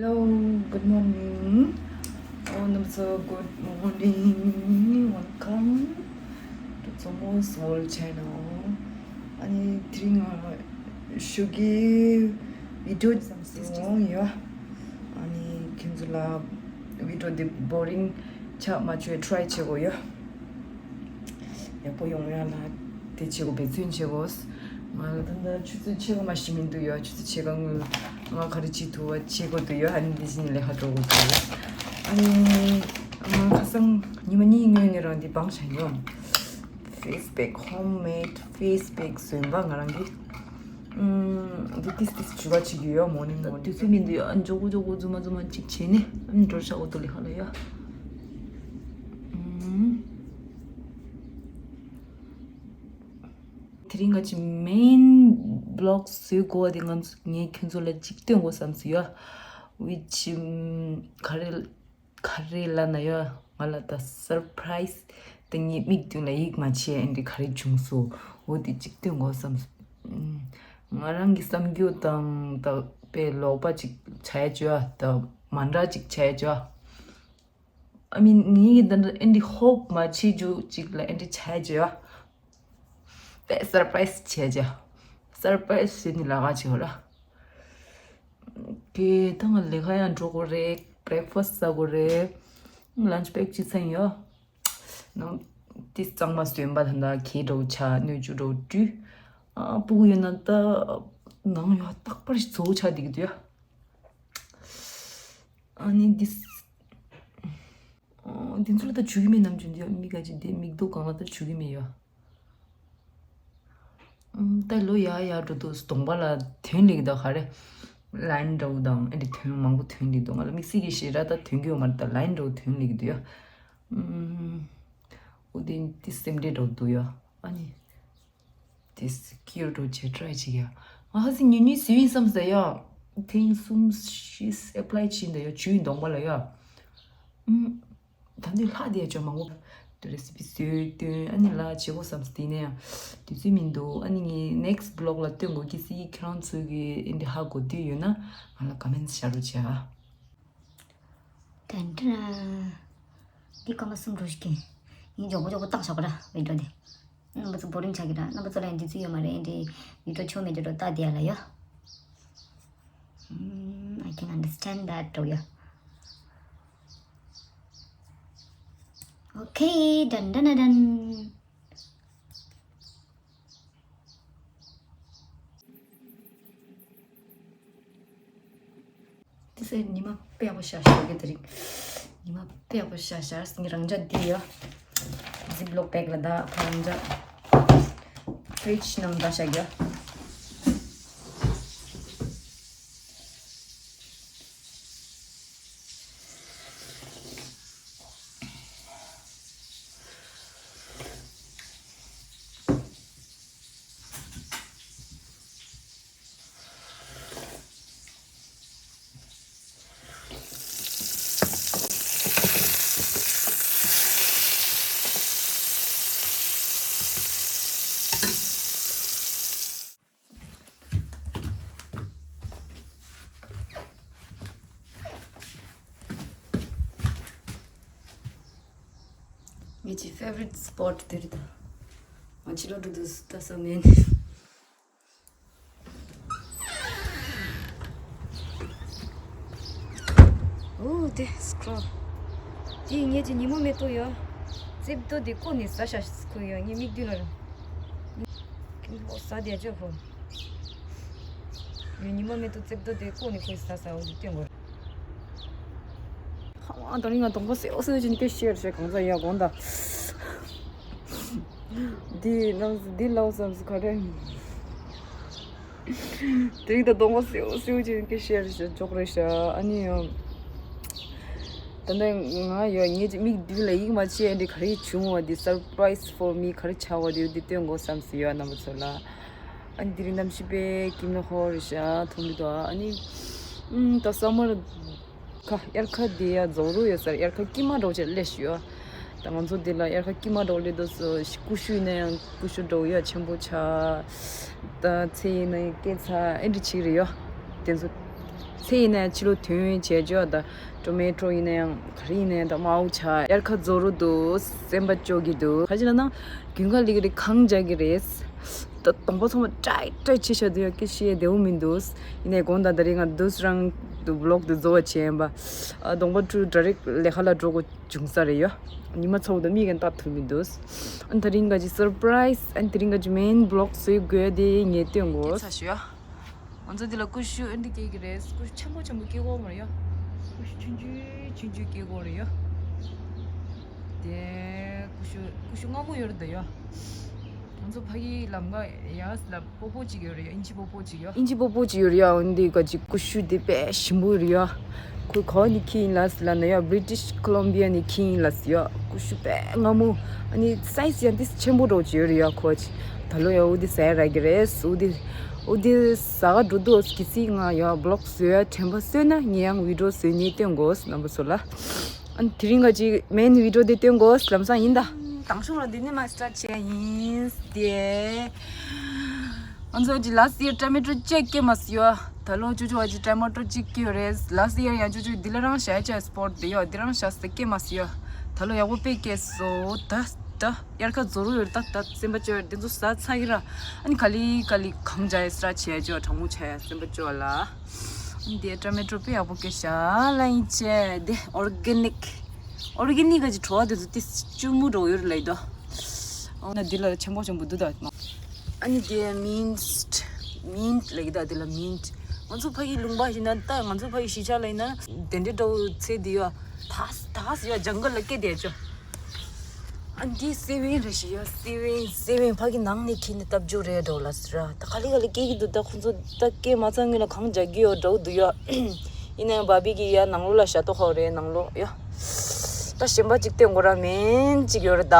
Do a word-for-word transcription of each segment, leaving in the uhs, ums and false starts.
Hello, good morning. Oh, no, so good morning. Welcome to Tsomo's World Channel. ཨ་ནི་དེ་རིང་ང་ཞོགས་ཀའི་བི་ཌི་ཡོ་བཟོས་ཡོད། ཨ་ནི་ཁྱེད་ཚོ་ལ་བི་ཌི་ཡོ་འདི་བོ་རིང་ཆགས་མ་བཅུག་ཊི་རའི་བྱེད་དགོས་ཡོད། ཡག་པོ་ཡོང་ཡ་ལ་དེ་བྱེད་དགོས། འབད་བརྩོན་བྱེད་དགོས། ང་ལ་ད་ལྟ་ཆུ་ཚོད་ཕྱེད་ཀ་མ་ཞིག་མི་འདུག་ཡ། ཆུ་ཚོད་ཕྱེད་ཀ་སྔོན་ང་ག་རེ་བྱེད་ཐུབ་པ་བྱེད་དགོས་འདུག་ཡ། ཨ་ནི་འདི་བཞིན་ལས་ཀ་འགྲོ་དགོས་འདུག་ཡ། ཨ་ནི་ང་ཁ་སང་ཉི་མ་གཉིས་སྔོན་ནས་རང་འདི་སྦངས་བཞག་ཡོད། ཕེ་སི་པེག་ཧོམ་མེཌ་ཕེ་སི་པེག་བཟོས་པ་ང་རང་གིས། ཨུམ། འདི་ཏིས་ཏིས་འཇུ་བ་བྱེད་ཀྱི་ཡོད། མོ་ནིང་མོ་ནིང་དུས་ཚོད་མི་འདུག་ཡ། མགྱོགས་པོ་མགྱོགས་པོ་རྫུན་མ་རྫུན་མ་ཅིག་བྱས་ནས་ཨ་ནི་འགྲོ་ཤག་འོ་ཏོ་ལས་ཧ་ལ་ཡ། ཨུམ། དེ་རིང་ང་ཚོའི་མེན་བི་ལོག་བཟོ་དགོས་པ་དེ་ང་ཚོ་ངས་ཁྱོད་ཚོ་ལ་གཅིག་སྟོན་དགོས་བསམ་སོང་ཡ། ཝིཆ་ག་རེ་ག་རེ་ལབ་ན་ཡ། ང་ལ་ད་སར་པ་རའི་སི་ད་ངའི་མིག་མདུན་ལ་ཡིད་མ་ཆེས་ཨེ་འདྲ་ག་རེ་བྱུང་སོང་། འོ་དེ་གཅིག་སྟོན་དགོས་བསམ་སོང་། ང་རང་གི་བསམ་རྒྱུ་དང་ད་དཔེ་ལོག་པ་ཅིག་ཆགས་ཡ་བྱོས་ཨ། ད་མ་འདྲ་ཅིག་ཆགས་ཡ་བྱོས་ཨ། ཨ་མི་ངེད་ཀྱི་འདི་འདྲ་ཨེ་འདྲ་ཧོབ་མ་བྱེད་རྒྱུ་ཅིག་ལ་ཨེ་འདྲ་བྱས་བྱས་ཨ། དཔེ་སར་པ་རའི་སི་བྱས་བྱས། སར་པ་རའི་སི་བྱས་ནས་ལ་ཁ་བྱེད་ར། གེ་ད་ང་ལས་ཀ་ཡང་འགྲོ་དགོས་རེད། བྷི་རེག་ཕ་སི་ཟ་དགོས་རེད། ལན་ཆི་པེག་ཅིག་ཚན་ཡོད། ནང་དེ་གཙང་མ་སྟོན་པ་ད་ལྟ་གེ་འདྲ་བོ་ཆ་སྣོད་བཅུད་འདྲ་བོ་བཀྲུས། ཨ་སྤུ་གུ་ཡོད་ན་ད་ནང་ཡོད་རྟག་པར་བཟོ་ཆ་བསྡད་ཀྱི་འདུག་ཡ། ཨ་ནི་འདི། ཨོ། འདི་ཚོ་ལ་ད་འཇུ་གི་མེད། ནམ་རྒྱུན་འདི་མིག་ག་ཅིག་འདི་མིག་ཏོ་སྒང་ལ་ད་འཇུ་གི་མེད་ཡ། ཨམ། ད་ལོ་ཡ་ཡ་འགྲོ་དུས་གདོང་པ་ལ་ཐོན་ལེགས་ད་ག་རེ། ལའིན་འདྲ་བོ་དང་ཨེ་འདྲ་ཐོན་མང་པོ་ཐོན་ལེགས་འདུག་ང་ལ་དམིགས་བསལ་གྱི་ཞེ་དྲག་ད་ཐོན་གི་ཡོད་མ་རེད། ད་ལའིན་འདྲ་བོ་ཐོན་ལེགས་འདུག་ཡ། ཨམ། འོ་དེ་དེ་སེམས་ཁྲལ་འདྲ་བོ་འདུག་ཡ། ཨ་ནི། དེ་སྐྱུར་འགྲོ་བྱས་ཊི་རའི་བྱེད་ཡ། ང་ཧ་སི་ཉུང་ཉུང་ཟིན་ཡིན་བསམ་ཟེར་ཡ། ཐེངས་གསུམ་བཞི་ཨེ་པ་ལའི་བྱས་འདི་ཡ་བྱུས་གདོང་པ་ལ་ཡ། ཨུམ། ད་འདི་ལྷག་དེ་ཡ་ཅོ་མང་པོ། དེ་རེ་སི་པི་བཟོས་སྟོན་ཨ་ནི་ལ་བྱེད་དགོས་བསམ་སྟེ་ནས་ཡ། དུས་ཚོད་མི་འདུག་ཨ་ནི་ངས་ནེག་སི་ཊི་བི་ལོག་ལ་སྟོན་དགོས་ཀྱི་སི་ཁྱེད་རང་ཚོ་གི་ཨེ་འདི་ཧ་གོ་དུས་ཡོད་ན་ང་ལ་ཀོ་མེན་ཊི་བཞག་རོགས་བྱས་ཨ། དྲན་དྲན། འདི་སྐར་མ་གསུམ་འགྲོ་ཞིག་གིན། ཡིན་མགྱོགས་པོ་མགྱོགས་པོ་བཏང་བཞག་པ་ར་བི་ཌི་ཡོ་འདི། རྣམ་པ་ཚོ་བོ་རིང་ཆགས་ཀྱི་ར། རྣམ་པ་ཚོ་ལ་ཡང་འདི་ཚོ་ཡོད་མ་རེད། འདི་བི་ཌི་ཡོ་ཆོ་མེད་འདྲ་འགྲོ་ལྟ་དེ་ཡ་ལ་ཡ། ཨུམ། I can understand that འགྲོ་ཡ། Okay, done, done, done. དེ་སེ་ཉི་མ་དཔེ་ཡག་པོ་ཤར་ཤར་གི་དེ་རིང་། ཉི་མ་དཔེ་ཡག་པོ་ཤར་ཤར་ངའི་རང་འཇགས་འདི་ཡོད། ཛིབ་ལོག་པེག་ལ་ད་ཕ་རང་འཇགས་ཕྲིཇ་ནང་ད་ཤག་ཡོད། ངེད་ཀྱི་ཕེ་ཝ་རི་ཊི་སི་པོ་ཊི་དེ་རེད་ད། ང་ཕྱི་ལོགས་འགྲོ་དུས་ད་བསམ་ནས། ཨོ་དེ་སྐྲོ། དེ་ངེད་ཀྱི་ཉི་མ་མེ་ཏོག་ཡོད། རྩེབ་ཏོ་དེ་བཀོག་ནས་ཟ་ཤག་ཁོ་ཡོད་ངའི་མིག་མདུན་ལ། ཨོ་ཟ་བསྡད་ཅོ་ཁོ། ངའི་ཉི་མ་མེ་ཏོག་རྩེབ་ཏོ་དེ་བཀོག་ནས་ཁོས་ཟ་ཟ་འོ་དེ་སྟོན་དགོས། ཧ་མ་ད་རིང་ང་གདོང་པ་སེའུ་སེའུ་ཅན་སྐད་ཤེར་བྱས་གང་ཟ་ཡ་དགོངས་དང་། འདི་ནང་འདི་ལའོ་བསམ་སུ་ག་རེ། དེ་རིང་ད་གདོང་པ་སེའུ་སེའུ་ཅན་སྐད་ཤེར་བྱས་འཇོག་རེད་ཤག་ཨ་ནི་ཡང་། ད་ནི་ང་ཡོད་ངེད་ཀྱི་མིག་མདུན་ལ་ཡིད་མ་ཆེས་འདི་ག་རེ་བྱུང་བ་འདི་surprise for me ག་རེ་ཆགས་པ་འདི་འདི་སྟོན་དགོས་བསམ་སུ་ཡོད་རྣམ་པ་ཚོ་ལ། ཨ་ནི་དེ་རིང་གནམ་གཤིས་དཔེ་སྐྱིད་མོ་ཧོ་རེད་ཤག་མཐོང་གི་འདུག་ཨ་ནི། ཨུམ། ད་སམ་མར་ཁ་དབྱར་ཁ་དེ་ཡ་རྫོགས་རུ་ཡོད་ས་རེད། དབྱར་ཁ་དཀྱིལ་མ་འདྲ་བོ་ཅིག་སླེབས་ཤག་ཡོད། ད་ང་ཚོ་འདི་ལ་དབྱར་ཁ་དཀྱིལ་མ་འདྲ་བོ་སླེབས་འདུག་སོ་ཀུ་ཤུ་ཡིན་ན་ཡང་ཀུ་ཤུ་འདྲ་བོ་ཡ་ཆེན་པོ་ཆགས། ད་ཚལ་ཡིན་ན་ཡང་སྐྱེ་ཚར་ཨེ་འདྲ་ཅིག་རེད་ཡོད། དེ་ཚོ་ ཚལ་ཡིན་ན་ཡང་ཕྱི་ལོགས་ཐོན་བྱས་ཅོག་ད་ཊོ་མེ་ཊོ་ཡིན་ན་ཡང་ག་རེ་ཡིན་ན་ཡང་ད་མའོ་ཆ་དབྱར་ཁ་རྫོགས་རུ་འདུག་སེམས་པ་སྐྱོ་གི་འདུག་ག་ཅི་ལབ་ན་དགུན་ཁ་ལི་གི་རེད། གངས་འཇག་གི་རེད། ད་གདོང་པ་ཚང་མ་ཀྲའི་ཀྲའི་བྱེད་བཞག་འདུག་ཡ། སྐད་ཤེས་བདེ་བོ་མི་འདུག་ཡིན་ནའི་དགོང་དག་ད་རེས་ང་དུས་རང་དུ་བི་ལོག་དུ་རྫོགས་པ་བྱས་ཡིན་པ། ཨ་གདོང་པ་ཊུ་ཌ་རེག་ལས་ཁ་ལ་འགྲོ་དགོས་བྱུང་ས་རེད་ཡ། ཉི་མ་ཚ་བོ་དང་མིག་གིས་ལྟ་ཐུབ་མི་འདུག་ཨ་ད་རིང་ག་ཅི་སར་པ་རའི་སི། ཨ་ད་རིང་ག་ཅི་མེན་བི་ལོག་བཟོ་དགོས་དེ་ངས་སྟོན་དགོས། ང་ཚོ་འདི་ལ་ཀུ་ཤུ་ཨེ་འདྲ་སྐྱེ་གི་རེད། ཀུ་ཤུ་ཆེན་པོ་ཆེན་པོ་སྐྱེ་གོ་མ་རེད་ཡ། ཀུ་ཤུ་ཆུང་ཆུང་ཆུང་ཆུང་སྐྱེ་གོ་རེད་ཡ། དེ་ཀུ་ཤུ་ཀུ་ཤུ་མངར་མོ་ཡོད་རེད་ད་ཡ། ང་ཚོ་ཕ་གི་ལམ་ཁ་ཡ་ལ་པོ་པོ་ཅིག་ཡོད་རེད་ཡ། ཨིན་ཇི་པོ་པོ་ཅིག་ཡ། ཨིན་ཇི་པོ་པོ་ཅིག་ཡོད་རེད་ཡ། འོན་ཏེ་ག་ཅི་ཀུ་ཤུ་དེ་དཔེ་ཞིམ་པོ་རེད་ཡ། ཁོ་ག་བ་ནས་འཁྱེར་ཡིན་ལབ་ཟེར་ལབ་ན་ཡ། བི་རི་ཊིཤ་ཀོ་ལོམ་བི་ཡ་ནས་འཁྱེར་ཡིན་ལབ་ཟེར་ཡ། ཀུ་ཤུ་དཔེ་མངར་མོ། ཨ་ནི་སའི་ཛི་ཡང་ཏིས་ཆེན་པོ་འདྲ་བོ་ཅིག་ཡོད་རེད་ཡ། ཁོ་ཅི་ད་ལོ་ཡ་འོ་དེ་ཟ་ཡ་རག་གི་རེད། འོ་དེ་འོ་དེ་ཟ་ག་འགྲོ་དུས་གི་སི་ང་ཡ་བི་ལོག་བཟོ་ཡ་དྲན་པ་གསོས་ན་ངས་ཡང་བི་ཌི་ཡོ་བཟོས་ནས་སྟོན་དགོས་རྣམ་པ་ཚོ་ལ། ཨ་ནི་དེ་རིང་ག་ཅིག་མེན་བི་ཌི་ཡོ་དེ་སྟོན་དགོས་ལམ་སང་ཡིན་ད། དང་ཤོག་ར་འདི་ནས་མ་སི་ཊར་ཊི་བྱས་ཡིན་ཏེ། ང་ཚོ་ཅི་ལ་སི་ཡར་ཊོ་མེ་ཊོ་ཅིག་སྐྱེས་མ་སི་ཡོ། ད་ལོ་ཅོ་ཅོ་བ་ཅི་ཊོ་མེ་ཊོ་ཅིག་སྐྱེས་ཡོད་རེད། ལ་སི་ཡར་ཡང་ཅོ་ཅོ་འདི་ལ་རང་བཞག་ཅེས་སི་པོ་ཊི་དེ་ཡོད། འདི་རང་བཞག་སི་སྐྱེས་མ་སི་ཡོ། ད་ལོ་ཡག་པོ་དཔེ་སྐྱེས་སོ། ད་ད་དབྱར་ཁ་རྫོགས་རུ་ཡོད། ད་ད་སེམས་པ་སྐྱོ་ཡོད། འདི་ཚོ་ཟ་ཚ་གི་ར། ཨ་ནི་ག་ལི་ག་ལི་གང་བྱ་ཡ་སི་ཊར་ཊི་བྱས་ཅོ་གྲང་མོ་བྱས་ཡ་སེམས་པ་སྐྱོ་ལ། འདི་ཊོ་མེ་ཊོ་དཔེ་ཡག་པོ་སྐྱེས་ཤག་ལ་ཡིན་ཅེ། འདི་ཨོར་གེ་ནིག་ཨོར་གེ་ནིག་ག་ཅི་བྲོ་བ་དེ་ཚོ་ཏིས་ཅུ་མུ་འགྲོ་ཡོད་ལ་ཡི་དོ། ཨོ་ན་འདི་ལ་ཆེན་པོ་ཆེན་པོ་འདུག་ད། ཨ་ནི་དེ་མིན་ཊི། མིན་ཊི་ལ་ཡི་ད། དེ་ལ་མིན་ཊི། ང་ཚོ་ཕ་གི་ལུང་པ་ཡིན་ན་ད་ང་ཚོ་ཕ་གི་གཞིས་ཆགས་ལ་ཡིན་ན་དེ་འདྲའི་འདྲ་བོ་ཚེ་འདི་ཡོད། ད་ད་ཡོད་ཇང་གལ་ལ་སྐད་དེ་ཅོ། ཨ་འདི་སེ་བན་རེ་ཞིག་ཡོད། སེ་བན་སེ་བན་ཕ་གི་ནང་ནས་ཁྱེར་ནས་བཏབ་རྒྱུ་རེད་འགྲོ་ལ་ཟེར་ར། ད་ག་ལེ་ག་ལེ་སྐྱེ་གི་འདུག་ད་ཁོང་ཚོ་ད་སྐྱེ་མ་ཚར་སྔོན་ལ་གང་རྒྱག་གི་ཡོད་འགྲོ་འདུག་ཡོད། ཡིན་ནའང་བ་བི་གི་ཡ་ནང་ལོགས་ལ་ཞྭ་ཏོག་ཧོ་རེད་ནང་ལོགས་ཡོད། ད་གཞན་པ་ཅིག་སྟོན་དགོས་ར་མིན་ཅིག་ཡོད་ར། ད་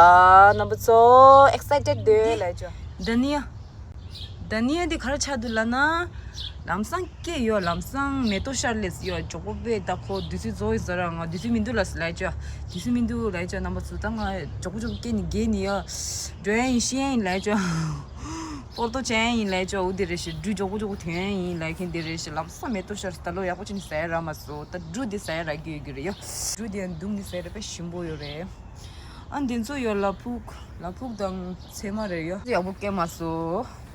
རྣམ་པ་ཚོ་ཨེག་སའི་ཊེཌ་འདོད་ལ་ཅོ། འདི་ནི་ཡ། ད་ནི་ཡ་འདི་ག་རེ་ཆགས་འདུག་ལབ་ན། ལམ་སང་སྐྱེས་ཡོད། ལམ་སང་མེ་ཏོག་ཤར་ལེས་ཡོད། མགྱོགས་པོ་དཔེ་ད་ཁོ་དུས་ཚོད་རྫོགས་ཡོད་ཟེར་ར། ང་དུས་ཚོད་མི་འདུག་ལ་ལབ་ཅོ། དུས་ཚོད་མི་འདུག་ལབ་ཅོ། རྣམ་པ་ཚོ་ད་ང་མགྱོགས་པོ་མགྱོགས་པོ་སྐྱེས་ནི་རྒས་ནི་ཡ། འགྲོ་ཡ་ཡིན་ཤི་ཡ་ཡིན་ལབ་ཅོ། ཧོལ་ཏོ་བྱས་ཡ་ཡིན་ལབ་ཅོ། འོ་དེ་རེད་ཤི་འགྲུལ་མགྱོགས་པོ་མགྱོགས་པོ་ཐོན་ཡ་ཡིན་ལབ་མཁན་དེ་རེད་ཤི། ལམ་སང་མེ་ཏོག་ཤར་ད་ལོ་ཡག་པོ་བྱས་ནི་ཟ་ཡ་རག་མ་སོང་། ད་འབྲུ་དེ་ཟ་ཡ་རག་གི་ཡོད་ཀྱི་རེད་ཡ། འབྲུ་དེ་ཡང་འདུག་ནི་ཟ་ཡ་རག་དཔེ་ཞིམ་པོ་ཡོད་རེད། ཨ་འདི་ཚོ་ཡོད་ལ་ཕུག་ལ་ཕུག་དང་ཚེར་མ་རེད་ཡོད། ཡག་པོ་སྐྱེས་མ་སོང་།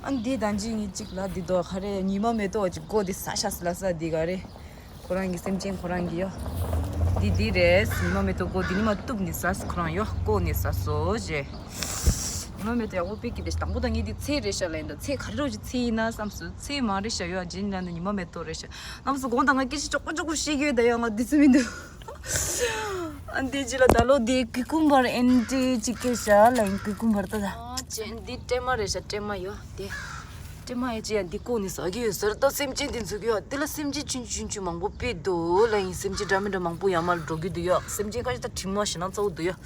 ཨ་འདི་ད་ཅི་ངི་གཅིག་ལ་འདི་དོ་ག་རེ་ཉི་མ་མེ་ཏོག་ཅིག་མགོ་འདི་ཟ་ཤ་ཟ་ལ་ཟ་འདི་ག་རེ། ཁོ་རང་གི་སེམས་ཅན་ཁོ་རང་གི་ཡོད། འདི་འདི་རེད། ཉི་མ་མེ་ཏོག་མགོ་འདི་ཉི་མ་གཏུབ་ནི་ཟ་ཁོ་རང་ཡོད་བཀོག་ནི་ཟ་སོ་ཞེ། ཉི་མ་མེ་ཏོག་ཡག་པོ་དཔེ་སྐྱིད་དེ། དང་པོ་ད་ངས་འདི་ཚེ་རེད་ཤ་ལ་ཡིན་ད། ཚེ་ག་རེ་རོ་ཅིག་ཚེ་ཡིན་ན་བསམ་སོང་། ཚེ་མ་རེད་ཤ་ཡོད། ཨ་ཇིན་ལ་ནི་ཉི་མ་མེ་ཏོག་རེད་ཤ། རྣམ་པ་ཚོ་དགོངས་དག་ང་སྐད་ཆ་ཅོག་པོ་ཅོག་པོ་བཤད་ཀྱི་ཡོད་ད་ཡོད་ང་འདི་ཚོ་མི་འདུག་ཨ་འདི་ཅི་ལ་ད་ལོ་འདི་ཀི་ཀུམ་བར་ཨེན་ཏི་ཅིག་སྐྱེས་ཤག་ལ་ཡིན། ཀི་ཀུམ་བར་ད་ད། ཨ་ཅེ་འདི་སྲན་མ་རེད་ཤག་སྲན་མ་ཡོད་དེ། སྲན་མ་ཡ་ཅི་ཡ་འདི་བཀོག་ནི་ཟ་གི་ཡོད་ཟེར་ད་སེམས་ཅན་འདི་ཚོ་གི་ཡོད། འདི་ལ་སེམས་ཅན་ཆུང་ཆུང་ཆུང་ཆུང་མང་པོ་དཔེ་འདུག་ལ་ཡིན། སེམས་ཅན་འདྲ་མི་འདྲ་མང་པོ་ཡར་མར་འགྲོ་གི་འདུག་ཡོད། སེམས་ཅན་ཁ་ཤས་ད་དྲི་མ་ཞེ་ན་ཚ་བོ་འདུག་ཡོད།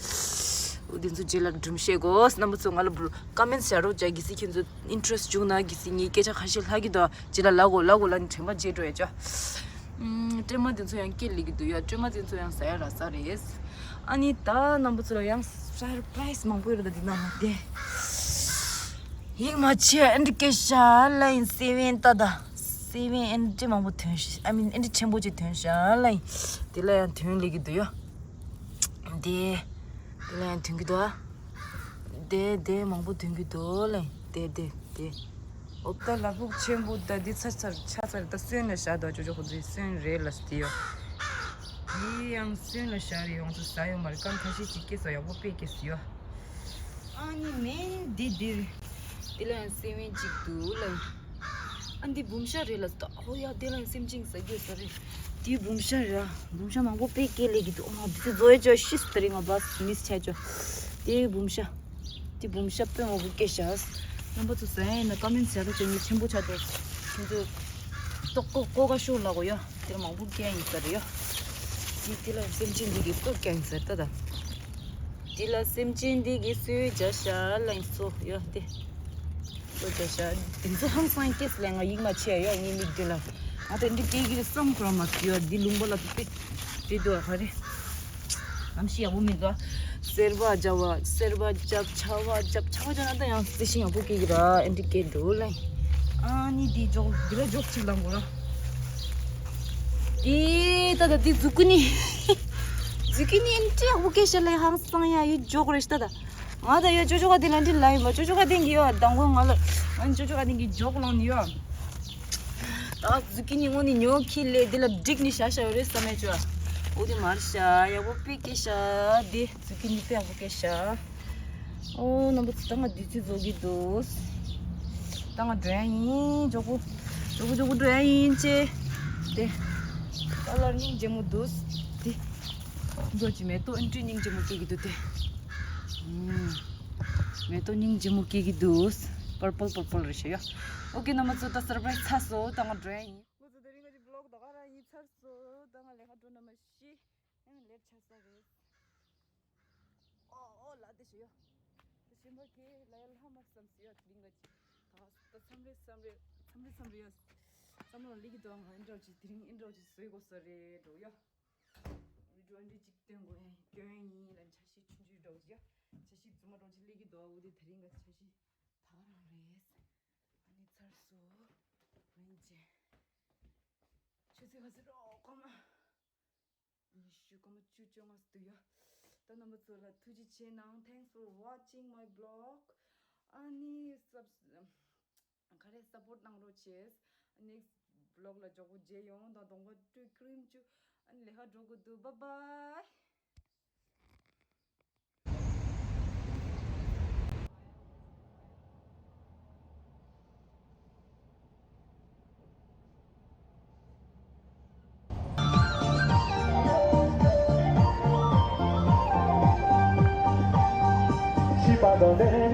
འོ་འདི་ཚོ་རྗེས་ལ་སྒྲུང་བཤད་དགོས། རྣམ་པ་ཚོ་ང་ལ་ཀོ་མེན་ཊི་བྱ་རོགས་བྱ། གི་སི་ཁྱེད་ཚོ་ཨིན་ཊི་རེ་སི་ཊི་བྱུང་ན་གི་སི་ངའི་སྐད་ཆ་ཁ་ཤས་ལྷག་གི་འདུག་རྗེས་ལ་ལབ་དགོས་ལབ་དགོས་ལབ་ནི་དྲན་པ་བརྗེད་འགྲོ་ཡ་ཅོ། ཨུམ། སྲན་མ་དེ་ཚོ་ཡང་སྐྱེ་ལེ་གི་འདུག་ཡ། སྲན་མ་དེ་ཚོ་ཡང་ཟ་ཡ་རག་ས་རེད། ཨ་ནི་ད་རྣམ་པ་ཚོ་ལ་ཡང་སར་པ་རའི་སི་མང་པོ་ཡོད་རེད་ད། འདི་ནང་ལ་དེ་ཡིག་མ་ཆེ་ཨེ་འདྲ་སྐད་ཤ་ལ་ཡིན། སེ་བན་ལྟ་ད། སེ་བན་ཨེ་འདྲ་མང་པོ་ཐོན་ཤ། ཨ་མིན་ཨེ་འདྲ་ཆེན་པོ་ཅིག་ཐོན་ཤ་ལ་ཡིན། དེ་ལ་ཡང་ཐོན་ལེ་གི་འདུག་ཡ། དེ། དེ་ལ་ཡང་ཐོན་གི་འདུག་ཨ། དེ་དེ་མང་པོ་ཐོན་གི་འདུག་ལ་ཡིན། དེ་དེ་དེ། འོ་ད་ལ་ཕུག་ཆེན་པོ་ད་འདི་ཚ་ཚར་ཆ་ཚར་ད་སོན་ལ་བཞག་འདུག་ཅོ་ཅོ་ཁོ་ཚོའི་སོན་རེད་ལ་སྟེ་ཡོ། འདི་ཡང་སོན་ལ་བཞག་རེད། ཡོང་ཚོ་ཟ་ཡོད་མ་རེད། སྐམ་ཁ་ཤས་ཅིག་སྐྱེས་སོ། ཡག་པོ་དཔེ་སྐྱེས་སོ་ཡོ། ཨ་ནི་མེན་འདི་འདིར། འདི་ལ་ཡང་སེ་བན་ཅིག་འདུག་ལ། ཨ་འདི་འབུམ་ཤ་རེད་ལ་སྟེ། ཨོ་ཡ་འདི་ལ་ཡང་སེམས་ཅན་ཟ་རྒྱུ་ཟ་རེད། འདི་འབུམ་ཤ་རེད། འབུམ་ཤ་མང་པོ་དཔེ་སྐྱེས་ལེ་གི་འདུག་ཨ་མ་འདི་ཚོ་རྫོགས་ཡ་ཅོ་ཤིས་ཏ་རི་ང་བས་མིས་ཆ་ཅོ། དེ་འབུམ་ཤ། དེ་འབུམ་ཤ་དཔེ་མང་པོ་སྐྱེས་ཤག་རྣམ་པ་ཚོ་ཟ་ཡ་ཡིན་ན་ཀོ་མེན་ཊི་བྱ་རོགས་བྱ། ངས་ཆེན་པོ་ཆགས་འགྲོ། ཁྱེད་ཚོ་ཏོག་ཀོ་ཀོ་ག་ཤོག་ལ་གོ་ཡ། དེ་ལ་མང་པོ་སྐྱེ་ཡིན་ས་རེད་ཡ། དེ་དེ་ལ་སེམས་ཅན་འདི་གི་སོ་སྐྱེ་ཡིན་ས་རེད་ད་ད། དེ་ལ་སེམས་ཅན་འདི་གི་སོ་བྱ་ཤ་ལ་ཡིན་སོ་ཡ་དེ། སོ་བྱ་ཤ་དེ་ཚོ་ཧང་སང་སྐྱེས་ལ་ང་ཡིག་མ་ཆེ་ཡ་ངའི་མིག་དེ་ལ། ང་དེ་འདི་སྐྱེ་གི་བསམ་ཁོ་རང་མ་ཟིན་ཡ། འདི་ལུང་པ་ལ་དེ་དེ་དེ་དུ་ཨ་ཁ་རེད། གནམ་གཤིས་ཡག་པོ་མི་འདུག་སེར་བ་རྒྱབ་བ་སེར་བ་རྒྱབ་ཆར་བ་རྒྱབ་ཆར་བ་རྒྱབ་ན་ད་ཡང་རྩི་ཤིང་ཡག་པོ་སྐྱེ་གི་ར། ཨེ་འདྲ་སྐྱེ་འགྲོ་ལེ། ཨ་ནི་འདི་འཇོག་འདི་ལ་འཇོག་ཅིག་ལ་མོ་ར། འདི་ད་ད་འདི་ཛུ་ཀི་ནི། ཛུ་ཀི་ནི་འདི་ཡག་པོ་སྐྱེས་ཤག་ལེ། ཧང་སང་ཡ་ཡུ་འཇོག་རེ་ཤི་ད་ད། ང་ད་ཡ་ཅོ་ཅོ་ག་འདི་ལ་འདི་ལ་ཡིན་པ། ཅོ་ཅོ་ག་འདི་གི་ཡོ་དང་པོ་ང་ལ་ང་ཅོ་ཅོ་ག་འདི་གི་འཇོག་ལང་ནི་ཡོ། ད་ཛུ་ཀི་ནི་ངོ་ནི་ཉོ་ཁི་ལེ། འདི་ལ་འགྲིག་ནི་ཤ་ཤ་ཡོ་རེ་བསམ་མེད་ཅོ། འོ་འདི་མར་ཤ་ཡག་པོ་པི་སྐྱེས་ཤག་འདི། ཛུ་ཀི་ནི་དཔེ་ཡག་པོ་སྐྱེས་ཤག། ཨོ་རྣམ་པ་ཚོ་ད་ང་བདུད་རྩི་བཟོ་གི་འདུག། ད་ང་འགྲོ་ཡ་ཡིན། མགྱོགས་པོ་མགྱོགས་པོ་མགྱོགས་པོ་འགྲོ་ཡ་ཡིན་ཅེ། དེ་ཀ་ལར་སྙིང་རྗེ་མོ་འདུག། དེ་མགྱོགས་ཀྱི་མེ་ཏོག་ཨེ་འདྲ་སྙིང་རྗེ་མོ་སྐྱེ་གི་འདུག་དེ། ཨུམ། མེ་ཏོག་སྙིང་རྗེ་མོ་སྐྱེ་གི་འདུག། པར་པལ་པར་པལ་རེད་ཤག་ཡ། ཨོ་ཀེ་རྣམ་པ་ཚོ་ད་སར་པ་རའི་སི་ཚར་སོང་། ད་ང་འགྲོ་ཡ་ཡིན། ང་ཚོ་དེ་རིང་ག་ཅིག་བི་ལོག་ད་ག་རང་ཡིན་ཚར་སོང་། ད་ང་ལས་ཀ་འགྲོ་ན་མ་ཤི། ཡང་ལེཊ་ཆགས་ས་རེད། ཨོ་ཨོ་ལ་དེ་ཞུ་ཡོ། དེ་ཞིམ་པོ་ཁེ་ལ་ཡ་ལྷ་མ་བསམ་སི་ཡོ། དེ་རིང་ག་ཅིག་ད་ད་མཚམས་རེ་མཚམས་རེ་མཚམས་རེ་མཚམས་རེ་ཡོ། བསམ་བློ་ལི་གི་དོ་ང་ཨེ་འདྲ་ཅིག་དེ་རིང་ཨེ་འདྲ་ཅིག་བཟོས་དགོས་ས་རེད་འགྲོ་ཡོ། བི་ཌི་ཡོ་ཨེ་འདྲ་ཅིག་སྟོན་དགོས་ཡ་སྐྱོན་ཡིན་ལ། འཆར་གཞི་ཆུང་ཆུང་འདྲ་ཅིག་ཡོ། འཆར་གཞི་རྫུན་མ་འདྲ་ཅིག་ལི་གི་དོ། འོ་དེ་དེ་རིང་ག་འཆར་གཞི་ད་ག་རང་རེད། ཨ་ནི་ཚར་སོང་། ཨ་ནི་ཅེ། ཆུ་ཚོད་ག་ཚོད་རོགས་གོ་མ། ཉི་ཤུ་སྐར་མ་བཅུ་བཅོ་ལྔ་འདུག་ཡ། ད་རྣམ་པ་ཚོ་ལ་ཐུགས་རྗེ་ཆེ་གནང་། Thanks for watching my vlog. ཨ་ནི་སབ་ག་རེ་སབ་པོར་གནང་རོགས་བྱེད། Next vlog ལ་མགྱོགས་པོ་མཇལ་ཡོང་། ད་གདོང་པ་བཀྲུས་ཀྲིམ་བཅུག། ཨ་ནི་ལས་ཀ་འགྲོ་དགོས་འདུག། Bye bye.